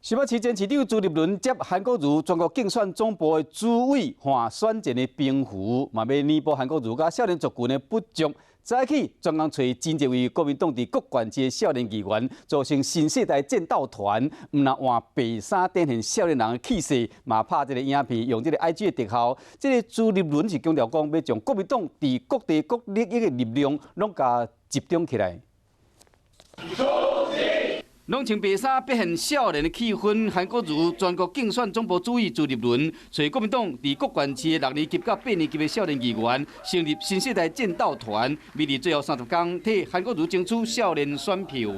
新北市前市長朱立倫接韓國瑜全國競選總部的主委換選戰的兵符，嘛欲彌補韓國瑜佮少年族群的不足。早起專工揣真濟位國民黨佇各縣市的少年議員，組成新世代戰鬥團，毋但換白衫展現少年人的氣勢，嘛拍這个影片，用這个 IG 的特效。這个朱立倫是強調講，欲將國民黨佇各地各領域的力量，攏共集中起來。攏穿白衫，表現少年的氣氛。韓國瑜全國競選總部主委朱立倫，揣國民黨佇各縣市的六年級佮八年級的少年議員，成立新世代戰鬥團，欲佇最後30工替韓國瑜爭取少年選票。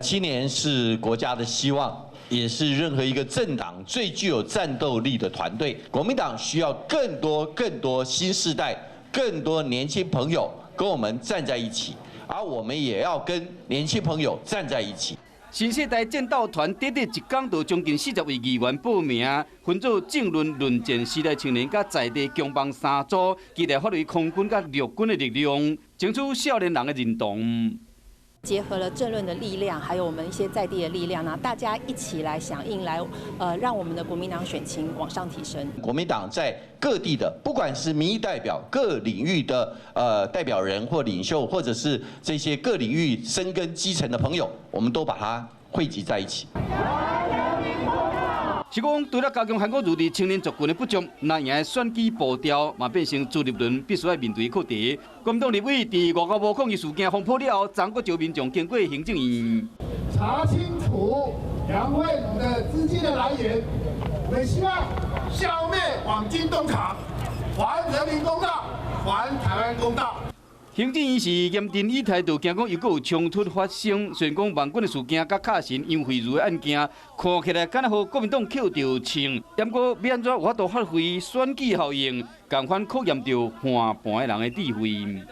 青年是國家的希望，也是任何一個政黨最具有戰鬥力的團隊。國民黨需要更多更多新世代、更多年輕朋友跟我們站在一起。而我們也要跟年輕朋友站在一起。新世代戰鬥團短短一工就將近40位議員報名，分做政論、論戰、時代青年佮在地強棒三組，期待發揮空軍佮陸軍的力量，爭取少年人的認同。結合了政論的力量，還有我們一些在地的力量呢，大家一起來響應，來讓我們的國民黨選情往上提升。國民黨在各地的，不管是民意代表、各領域的代表人或領袖，或者是這些各領域深耕基層的朋友，我們都把它匯集在一起。是講，除了加強韓國瑜佇青年族群的不足，若贏選舉步調，嘛變成朱立倫必須愛面對的課題。國民黨立委佇外交部抗議事件風波了後，昨閣召民眾經過行政院，查清楚楊蕙如的資金的來源。我們希望消滅網軍東廠，還人民公道，還台灣公道。行政院是嚴陣以待，就驚講又閣有衝突發生。雖然講網軍的事件佮卡神楊蕙如的案件，看起來敢若予國民黨扣著槍，毋過欲按怎有法度發揮選舉效應，仝款考驗著換盤的人的智慧。